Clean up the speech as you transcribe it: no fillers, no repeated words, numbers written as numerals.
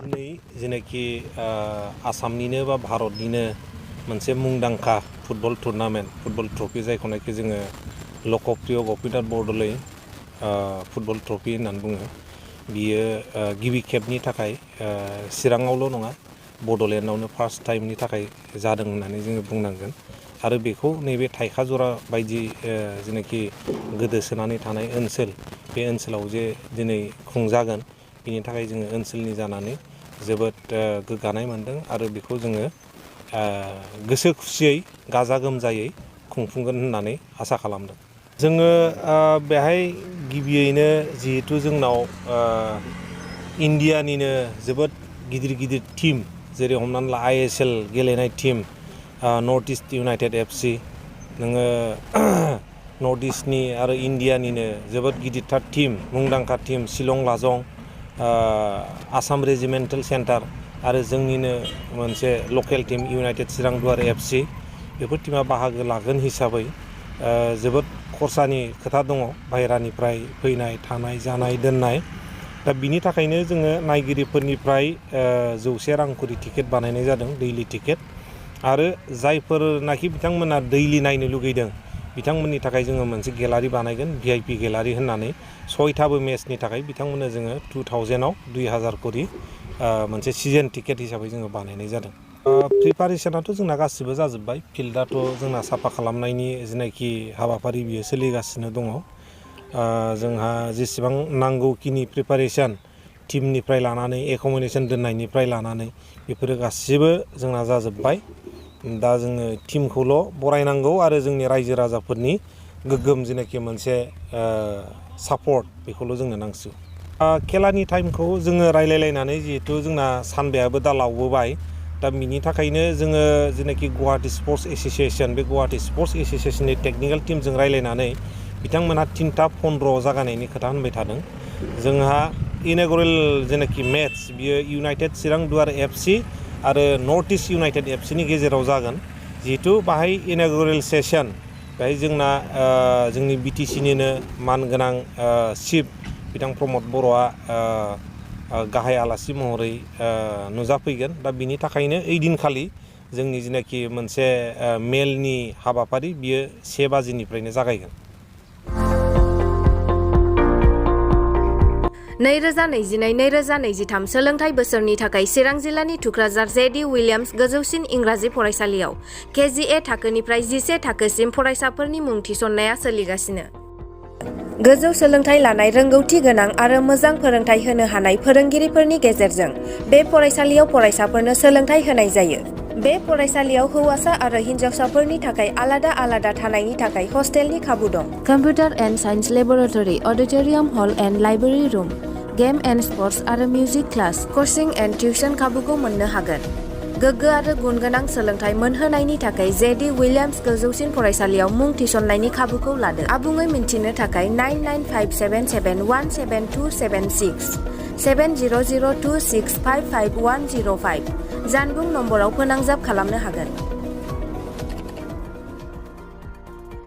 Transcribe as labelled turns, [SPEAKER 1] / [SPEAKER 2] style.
[SPEAKER 1] दिनै जेनाखि आसामनिनो बा भारतनिनो मोनसे मुंदांखा फुटबल टुर्नामेन्ट फुटबल ट्रफि जायखौनाखि जोङो लकप्रिय गपिनाथ बरदलै फुटबल ट्रफि होननानै बुङो। बियो गिबि खेबनि थाखाय चिराङावल' नङा बड'लेण्डआवनो फार्स्ट टाइमनि थाखाय जादों होननानै जोङो बुंनांगोन। आरो बेखौ नैबे थाइखाजरा बायदि जेनाखि गोदोसोनानै थानाय ओनसोल बे ओनसोलाव जे दिनै खुंजागोन बिनि थाखाय जोङो ओनसोलनि जानानै जोबोद गोग्गानाय मोनदों आरो बेखौ जोङो गोसो खुसियै गाजा गोमजायै खुंफुंगोन होननानै आसा खालामदों। जोङो बेहाय गिबियैनो जिहेतु जोंनाव इन्डियानिनो जोबोद गिदिर गिदिर टीम जेरै हमनानै ला ISL गेलेनाय team north east United FC नोङो नर्थ इस्टनि आरो इन्डियानिनो जोबोद गिदिरथार टीम मुंदांखा टीम शिलं लाजं आसाम रेजिमेन्टेल सेन्टार आरो जोंनिनो मोनसे लकेल टीम इउनाइटेड चिरांदुवार FC बेफोर टीमा बाहागो लागोन हिसाबै जोबोद खरसानि खोथा दङ बाहेरानिफ्राय फैनाय थानाय जानाय दोननाय दा बिनि थाखायनो जोङो नायगिरिफोरनिफ्राय 100 रां खरि टिकेट बानायनाय जादों दैलि टिकेट आरो जायफोरनाखि बिथांमोना दैलि नायनो लुगैदों बिथांमोननि थाखाय जोङो मोनसे गेलारि बानायगोन VIP गेलारि होननानै 6थाबो मेचनि थाखाय बिथांमोननो जोङो 2000आव 2000 खरि मोनसे सिजन टिकेट हिसाबै जोङो बानायनाय जादों। प्रिपारेसनाथ' जोंना गासिबो जाजोब्बाय फिल्डआथ' जोंना साफा खालामनायनि जेनाखि हाबाफारि बियो सोलिगासिनो दङ। जोंहा जेसेबां नांगौखिनि प्रिपारेसन टीमनिफ्राय लानानै एकमडेसन दोननायनिफ्राय लानानै बेफोरो गासिबो जोंना जाजोब्बाय। दा जोङो टीमखौल' बरायनांगौ आरो जोंनि रायजो राजाफोरनि गोग्गोम जेनाखि मोनसे सापर्ट बेखौल' जोंनो नांसिगौ। खेलानि टाइमखौ जोङो रायलायलायनानै जिहेथु जोंना सानबायाबो दा लावबोबाय दा बिनि थाखायनो जोङो जेनाखि गुवाहाटी स्पर्ट्स एस'सियेसन बे गुवाहाटी स्पर्ट्स एस'सियेसननि टेकनिकेल टीमजों रायलायनानै बिथांमोनहा 3टा 15 जागायनायनि खोथा होनबाय थादों। जोंहा इनगुरेल जेनाखि मेच बियो इउनाइटेड चिरांदुवार FC आरो नर्थ इस्ट इउनाइटेड FCनि गेजेराव जागोन। जिहेतु बाहाय इनगुरेल सेसन बेहाय जोंना जोंनि BTCनिनो मानगोनां चिफ बिथां प्रमद बर'आ गाहाय आलासि महरै नुजाफैगोन। दा बिनि थाखायनो ओइ दिनखालि जोंनि जेनाखि मोनसे मेलनि हाबाफारि बियो 1 बाजिनिफ्रायनो जागायगोन।
[SPEAKER 2] 2022-2023 सोलोंथाइ बोसोरनि थाखाय चिरां जिल्लानि थुक्राझार JD विलियाम्स गोजौसिन इंराजि फरायसालियाव KGA थाखोनिफ्राय 11 थाखोसिम फरायसाफोरनि मुं थिसननाया सोलिगासिनो। गोजौ सोलोंथाइ लानाय रोंगौथि गोनां आरो मोजां फोरोंथाइ होनो हानाय फोरोंगिरिफोरनि गेजेरजों बे फरायसालियाव फरायसाफोरनो सोलोंथाइ होनाय जायो। बे फरायसालियाव हौवासा आरो हिन्जावसाफोरनि थाखाय आलादा आलादा थानायनि थाखाय हस्टेलनि खाबु दं। Computer and science laboratory, auditorium hall and library room, game and sports आरो music class, coaching and tuition खाबुखौ मोननो हागोन। गोग्गो आरो गुन गोनां सोलोंथाइ मोनहोनायनि थाखाय JD विलियाम्स गोजौसिन फरायसालियाव मुं थिसननायनि खाबुखौ लादो। आबुङै मिन्थिनो थाखाय 9957727276 7002655105 जानबुं नम्बराव फोनांजाब खालामनो हागोन।